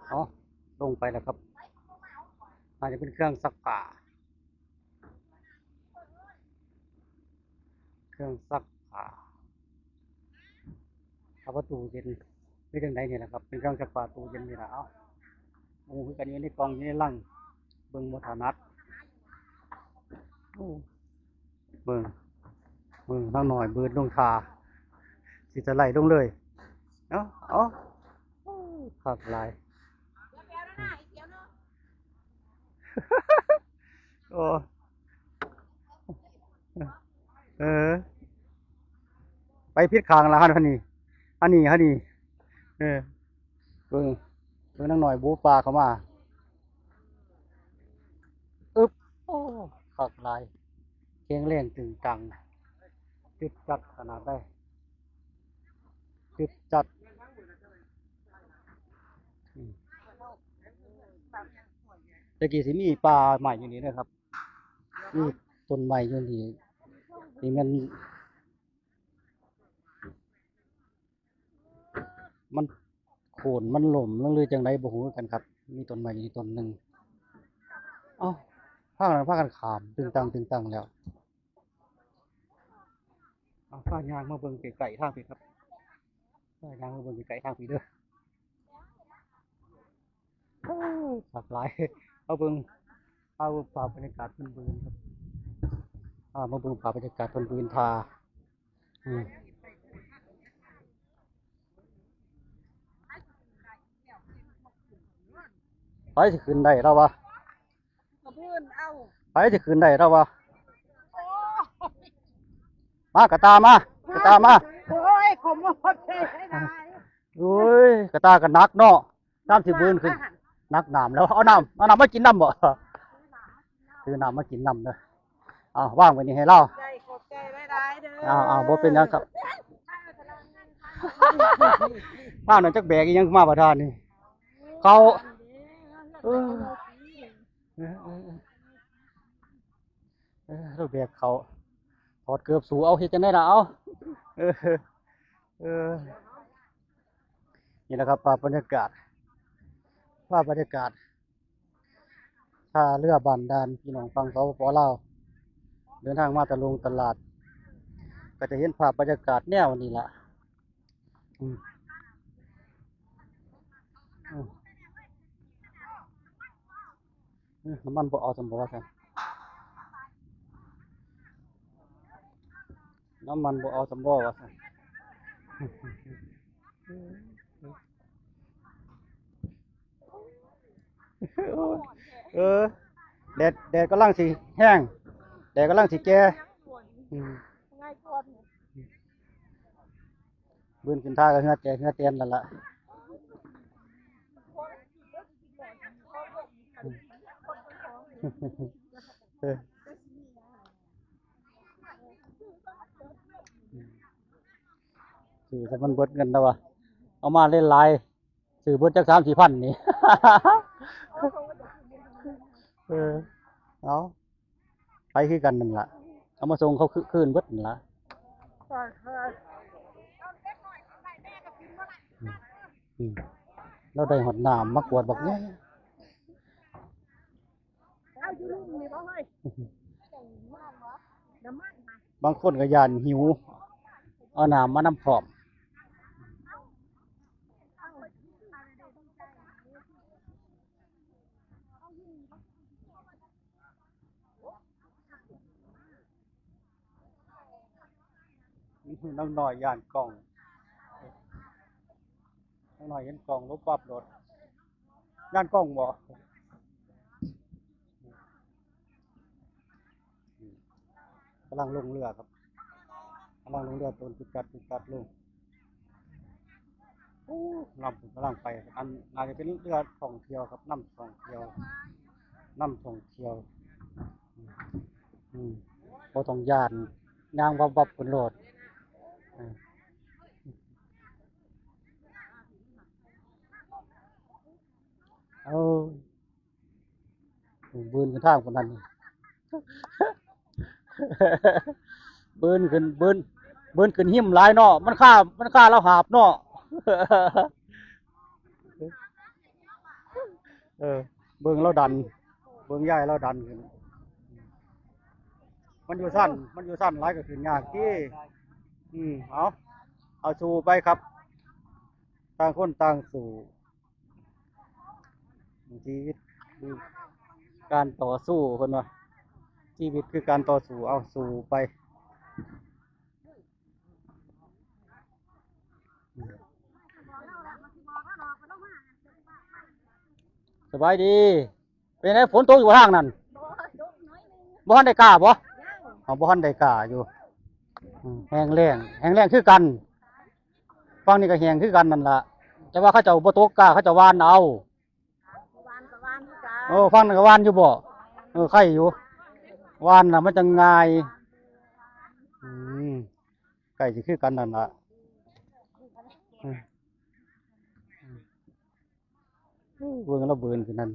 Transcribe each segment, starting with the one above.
ເອົາ ລົງໄປແລ້ວຄັບ. ໜ້າຈະເປັນເຄື່ອງຊັກຜ້າ ເຄື່ອງຊັກຜ້າ ເອົາປະຕູເຢັນ ຫຼືຈັ່ງໃດນີ້ແຫຼະຄັບ. ເປັນເຄື່ອງຊັກຜ້າ ຕູ້ເຢັນນີ້ລະ. ເອົາ ບໍ່ຮູ້ຄືກັນ ຢູ່ໃນກ່ອງ ຢູ່ໃນລັງ ເບິ່ງບໍ່ຖະໜັດ. ໂອ້ ເບິ່ງ ເບິ່ງນາງນ້ອຍບືດລົງທ່າ ຊິສະໄລລົງເລີຍ. ເອົາ ເອົາ ໂອ້ ຄັກຫຼາຍ. ໂອ້ ເອີ ໄປຜິດຂ້າງລະຫັ້ນ ຫັ້ນນີ້ ຫັ້ນນີ້ ຫັ້ນນີ້. ເອີ ເບິ່ງ ເບິ່ງນາງນ້ອຍບູປາເຂົ້າມາ. ອຶບ ໂອ້ ຄັກຫຼາຍ ແຂງແຮງຕຶງຕັງ ຈຶດຈັດຂະໜາດໃດ ຈຶດຈັດ. ອືມ ແຕ່ກີ້ຊິມີປ່າໄມ້ຢູ່ນີ້ເດີຄັບ ມີຕົ້ນໄມ້ຢູ່ນີ້ ນີ້ແມ່ນ ມັນໂຄ່ນ ມັນລົ້ມລົງ ຫຼືຈັ່ງໃດບໍ່ຮູ້ຄືກັນຄັບ. ມີຕົ້ນໄມ້ຢູ່ນີ້ຕົ້ນໜຶ່ງ. ເອົ້າ ພາກັນ ພາກັນຂ້າມຕຶງຕັງຕຶງຕັງແລ້ວ. ເອົາ ພາຍ່າງມາເບິ່ງໃກ້ໆທາງພີ້ຄັບ ພາຍ່າງມາເບິ່ງໃກ້ໆທາງພີ້ເດີ. ໂອ້ ຄັກຫຼາຍ. ເອົາເບິ່ງ ເອົາພາບບັນຍາກາດເພິ່ນບືນຄັບ ພາມາເບິ່ງພາບບັນຍາກາດເພິ່ນບືນທ່າ. ອືມ ໃຜຊິຂຶ້ນໄດ້ລາວວະ ກະບືນເອົາ ໃຜຊິຂຶ້ນໄດ້ລາວວະ. ໂອ້ຍ ມາກະຕ່າມາ ກະຕ່າມາ. ໂອ້ຍ ຂໍມອບໃຈຫຼາຍ. ໂອ້ຍ ກະຕ່າກະໜັກເນາະ ຍາມຊິບືນຂຶ້ນ ໜັກນ້ຳແລ້ວ. ເອົານ້ຳ ເອົານ້ຳມາກິນນຳບໍ? ຖືນ້ຳມາກິນນຳເດີ. ເອົາ ວາງໄວ້ນີ້ໃຫ້ລາວ. ໄດ້ ຂອບໃຈຫຼາຍໆເດີ. ເອົາໆ ບໍ່ເປັນຫຍັງຄັບ. ມານັ້ນຈັກແບກອີ່ຫຍັງມາປະທານນີ້ ເຂົ້າ. ເອີ ເອີ ເອີ ເອີ ເອີ ລາວແບກເຂົ້າ ຖອດເກີບສູ້ ເອົາ ເຮັດຈັ່ງໃດລະ ເອົາ. ເອີ ເອີ ນີ້ແຫຼະຄັບ ພາບບັນຍາກາດ ພາບບັນຍາກາດທ່າເຮືອບ້ານດ່ານ ພີ່ນ້ອງຝັ່ງ ສປປ ລາວ ເດີນທາງມາຕະລົງຕະຫຼາດ ກະຈະເຫັນພາບບັນຍາກາດແນວນີ້ລະ. ອືມ ອືມ ເອີ ນ້ຳມັນບໍ່ເອົາຊັ້ນບໍ່ວ່າຊັ້ນ ນ້ຳມັນບໍ່ເອົາຊັ້ນບໍ່ວ່າຊັ້ນ. ເອີ ແດດ ແດດກຳລັງຊິແຮງ ແດດກຳລັງຊິແກ່. ອືມ ບືນຂຶ້ນທ່າກະເຫື່ອແຕກເຫື່ອແຕນແລ້ວລະ. ເອີ ຊື້ຊະມັນເບິດເງິນແລ້ວວະ ເອົາມາຫຼາຍໆ ຊື້ເບິດຈັກສາມສີ່ພັນນີ້. ເອີ ເອົາ ໄປຄືກັນນັ້ນລະ ເອົາມາສົ່ງເຂົາຄື ຄືນເບິດນັ້ນລະ. ອືມ ອືມ ລາວໄດ້ຮອດນ້ຳມາກວດບັກໃຫຍ່. ບາງຄົນກະຢ້ານຫິວ ເອົານ້ຳມານຳພ້ອມ. ນາງນ້ອຍຢ້ານກ້ອງ ນາງນ້ອຍເຫັນກ້ອງຫຼົບວັບໂລດ. ຢ້ານກ້ອງບໍ? ກຳລັງລົງເຮືອຄັບ ກຳລັງລົງເຮືອໂຕນຈຸດຈັດຈຸດຈັດລົງ. ໂອ້ ລຳກຳລັງໄປ ອັນ ໜ້າຈະເປັນເຮືອທ່ອງທ່ຽວຄັບ ນຳທ່ອງທ່ຽວ ນຳທ່ອງທ່ຽວ. ອືມ ບໍ່ຕ້ອງຢ້ານ ຍ່າງວັບໆຂຶ້ນໂລດ. ເອີ ເອີ ບືນຂຶ້ນທາງພຸ້ນນັ້ນ ບືນຂຶ້ນ ບືນ ບືນຂຶ້ນຫິມຫຼາຍເນາະ ມັນຄາ ມັນຄາລາວຫາບເນາະ. ເອີ ເບິ່ງລາວດັນ ເບິ່ງຍາຍລາວດັນຂຶ້ນ. ມັນຢູ່ຊັ້ນ ມັນຢູ່ຊັ້ນຫຼາຍກໍຂຶ້ນຍາກຕິ. ອືມ ເອົາ ເອົາ ສູ້ໄປຄັບ ຕ່າງຄົນຕ່າງສູ້. ຊີວິດຄືການຕໍ່ສູ້ ເພິ່ນວ່າ ຊີວິດຄືການຕໍ່ສູ້. ເອົາ ສູ້ໄປ. ສະບາຍດີ. ເປັນໃດ ຝົນຕົກຢູ່ບໍ່ທາງນັ້ນ? ບໍ່ ຕົກໜ້ອຍໜຶ່ງ. ບໍ່ທັນໄດ້ກ້າບໍ່? ຍັງ. ອໍ ບໍ່ທັນໄດ້ກ້າຢູ່. ອືມ ແຫ້ງແລ້ງ ແຫ້ງແລ້ງຄືກັນ. ຝັ່ງນີ້ກໍແຫ້ງຄືກັນນັ້ນລະ ແຕ່ວ່າເຂົາເຈົ້າບໍ່ຕົກກ້າ ເຂົາເຈົ້າຫວ່ານເອົາ. ຫວ່ານກໍຫວ່ານຄືກັນ. ເອີ ຝັ່ງນັ້ນກໍຫວ່ານຢູ່ບໍ່? ເອີ ໄຄຢູ່ ຫວ່ານນະມັນຈັ່ງງ່າຍ. ອືມ ໃກ້ຊິຄືກັນນັ້ນລະ. ເອີ ເບິ່ງລະເບິ່ງຄືນັ້ນ.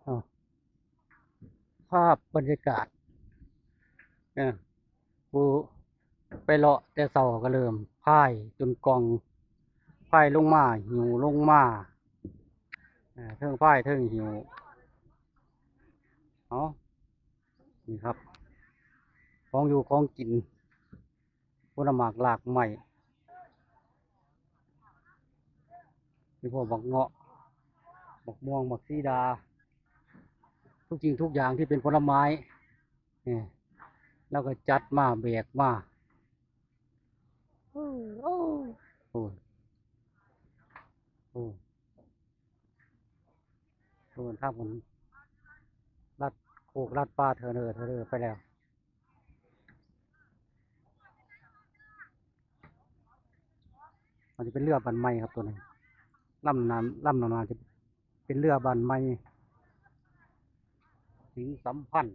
ອ້າວ ພາບບັນຍາກາດ ເອີ ຜູ້ໄປເລາະແຕ່ເຊົ້າກໍເລີ່ມພາຍຈົນກ່ອງ ພາຍລົງມາ ຫິ້ວລົງມາ ເອີ ເທິງພາຍເທິງຫິ້ວ. ເອົາ ນີ້ຄັບ ຂອງຢູ່ຂອງກິນ. ຜົນໝາກລາກໄມ້ ມີພວກບັກເງາະ ບັກມ່ວງ ບັກສີດາ ທຸກສິ່ງທຸກຢ່າງທີ່ເປັນຜົນໄມ້ ນີ້ ລາວກໍຈັດມາແບກມາ. ໂອ້ ໂອ້ ໂອ້ ໂອ້ ທາງພຸ້ນ ລັດໂຄກລັດປ່າເທີເນີເທີເນີໄປແລ້ວ. ມັນຈະເປັນເຮືອບ້ານໃໝ່ຄັບ ຕົວນີ້ ລຳນັ້ນ ລຳນັ້ນອາດຈະເປັນເຮືອບ້ານໃໝ່ ສິງສຳພັນ.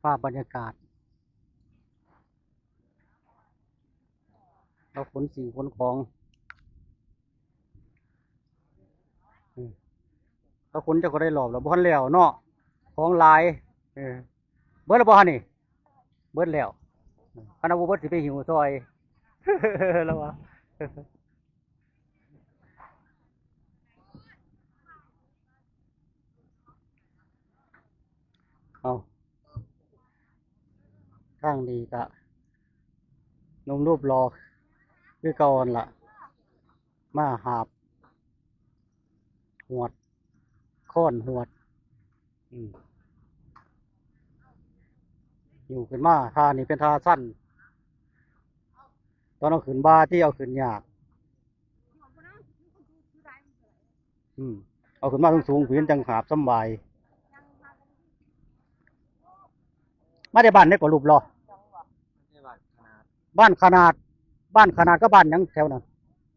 ພາບບັນຍາກາດ ເອົາຂົນສິ່ງຂົນຂອງ. ເອີ ເອົາຂົນເຈົ້າກໍໄດ້ລອບແລ້ວ ບໍ່ທັນແລ້ວເນາະ ຂອງຫຼາຍ. ເອີ ເບິດແລ້ວບໍ່ຫັ້ນນີ້? ເບິດແລ້ວ. ຄັນວ່າບໍ່ເບິດຊິໄປຫິ້ວຊ່ອຍ ລາວວ່າ. ເອົາ ທາງນີ້ກະໜຸ່ມຮູບຫຼໍ່ຄືເກົ່າຫັ້ນລະ ມາຫາບຫວດ ຄ້ອນຫວດ. ອືມ ຢູ່ຂຶ້ນມາ ທ່ານີ້ເປັນທ່າຊັນ ຕອນເອົາຂຶ້ນບ່າຕິ ເອົາຂຶ້ນຍາກ. ອືມ ເອົາຂຶ້ນມາສູງໆ ເພິ່ນຈັ່ງຫາບສຳບາຍ. ມາແຕ່ບ້ານໃດກໍ ຮູບຫຼໍ່? ບ້ານຂະໜາດ ບ້ານຂະໜາດ ບ້ານຂະໜາດກັບບ້ານຫຍັງແຖວນັ້ນ?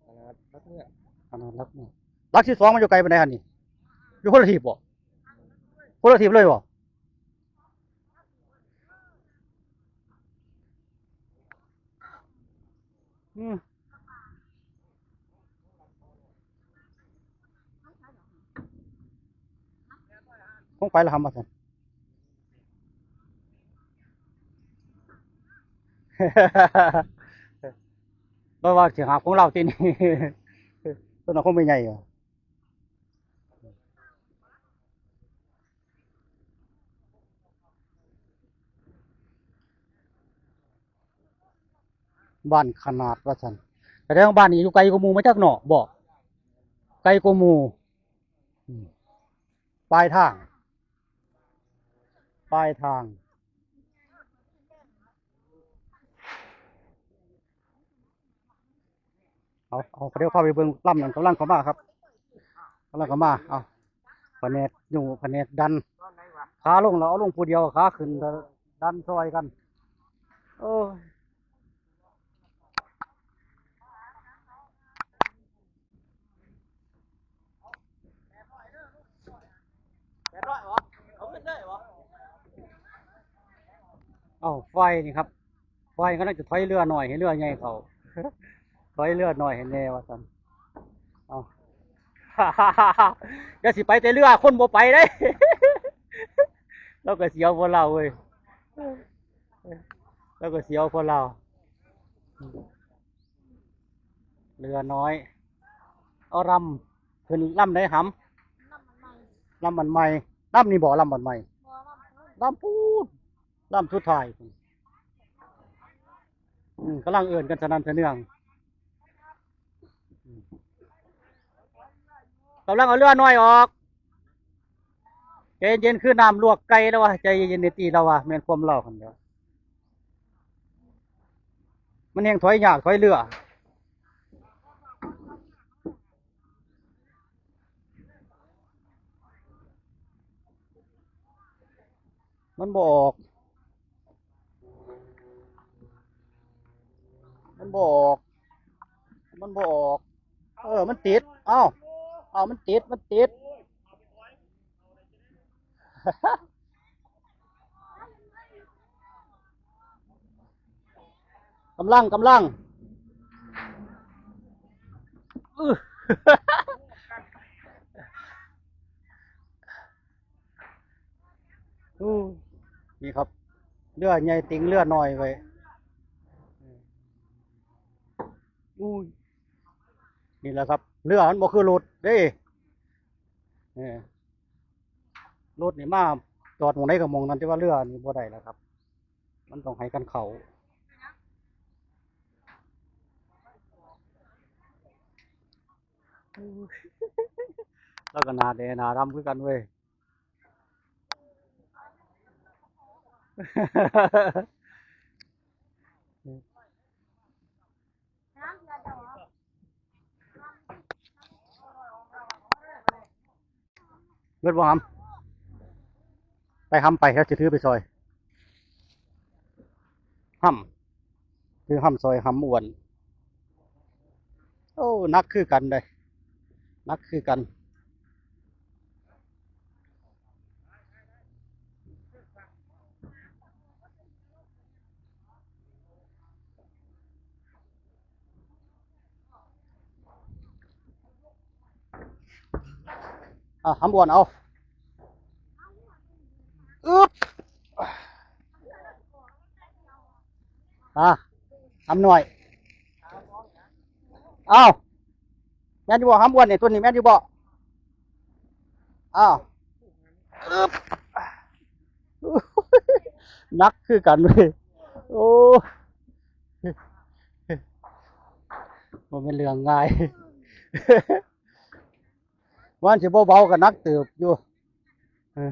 ຂະໜາດຫຼັກເມືອງ ຂະໜາດຫຼັກເມືອງ. ຫຼັກສິບສອງມັນຢູ່ໄກປານໃດຫັ້ນນີ້? ຢູ່ຄົນລະທີບບໍ່? ຄົນລະທີບເລີຍບໍ່? ອືມ ຂອງໃຜລະຫຳວ່າຊັ້ນ? ລາວວ່າຊິຫາຂອງລາວຕິນີ້ ຕົວນັ້ນຂອງແມ່ໃຫຍ່. ບ້ານຂະໜາດວ່າຊັ້ນ ສະແດງວ່າບ້ານນີ້ຢູ່ໄກກວ່າໝູ່ມາຈັກເນາະ ບໍ່ ໄກກວ່າໝູ່. ອືມ ປາຍທາງ ປາຍທາງ. ເອົາ ເອົາ ດຽວພາໄປເບິ່ງລຳນັ້ນ ກຳລັງເຂົ້າມາຄັບ ກຳລັງເຂົ້າມາ. ເອົາ ພະແນກຍູ້ ພະແນກດັນ ຂາລົງແລ້ວເອົາລົງຜູ້ດຽວ ຂາຂຶ້ນດັນຊ່ອຍກັນ. ໂອ້ຍ ແປດຮ້ອຍບໍ່? ເອົາເງິນເລີຍບໍ່? ເອົາ ຝ່າຍນີ້ຄັບ ຝ່າຍກຳລັງຈະຖອຍເຮືອນ້ອຍໃຫ້ເຮືອໃຫຍ່ເຂົ້າ ຖອຍເຮືອນ້ອຍໃຫ້ແດ່ວ່າຊັ້ນ. ເອົາ ຢ່າຊິໄປແຕ່ເຮືອ ຄົນບໍ່ໄປເດ້. ລາວກໍສຽວພວກລາວເວີຍ ລາວກໍສຽວພວກລາວ. ເຮືອນ້ອຍ ເອົາລຳ ຂຶ້ນລຳໃດຫຳ? ລຳອັນໃໝ່ ລຳນີ້ບໍ່? ລຳອັນໃໝ່ ລຳພຸ້ນ ລຳສຸດທ້າຍພຸ້ນ. ອືມ ກຳລັງເອີ້ນກັນສະໜັ່ນສະເໜືອງ ອືມ ກຳລັງເອົາເຮືອນ້ອຍອອກ. ໃຈເຢັນໆ ຄືນ້ຳລວກໄກ່ ລາວວ່າ ໃຈເຢັນໆ ເນຕີ ລາວວ່າ ແມ່ນຄວາມລາວຫັ້ນແຫຼະ ມັນແຮ່ງຖອຍຍາກ ຖອຍເຮືອ ມັນບໍ່ອອກ ມັນບໍ່ອອກ ມັນບໍ່ອອກ. ເອີ ມັນຕິດ ເອົ້າ ເອົ້າ ມັນຕິດ ມັນຕິດ. ກຳລັງ ກຳລັງ ອື ໂອ້ ນີ້ຄັບ ເຮືອໃຫຍ່ຕິງເຮືອນ້ອຍໄວ້. ອູ້ຍ ນີ້ແຫຼະຄັບ ເຮືອມັນບໍ່ຄືລົດເດ້. ເອີ ລົດນີ້ມາຈອດໝ່ອງໃດກໍໝ່ອງນັ້ນ ແຕ່ວ່າເຮືອນີ້ບໍ່ໄດ້ແລ້ວຄັບ ມັນຕ້ອງໃຫ້ກັນເຂົ້າ. ລາວກໍໜ້າແດ່ໜ້າດຳຄືກັນເວີຍ. ເບິດບໍ່ຫຳ? ໄປຫຳໄປ ເຮົາຊິຖືໄປຊ່ອຍຫຳ ຖືຫຳຊ່ອຍຫຳອ້ວນ. ໂອ້ ໜັກຄືກັນເດ້ ໜັກຄືກັນ. ອ່າ ຫຳອ້ວນເອົາ ອຶບ ອ່າ ຫຳນ້ອຍ ເອົາ ແມ່ນຢູ່ບໍ່? ຫຳອ້ວນນີ້ ຕົວນີ້ແມ່ນຢູ່ບໍ່? ອ້າວ ອຶບ ໜັກຄືກັນເວີຍ. ໂອ້ ບໍ່ແມ່ນເລື່ອງງ່າຍ ວ່າຊິບໍ່ເບົາກໍໜັກເຕີບຢູ່. ເອີ.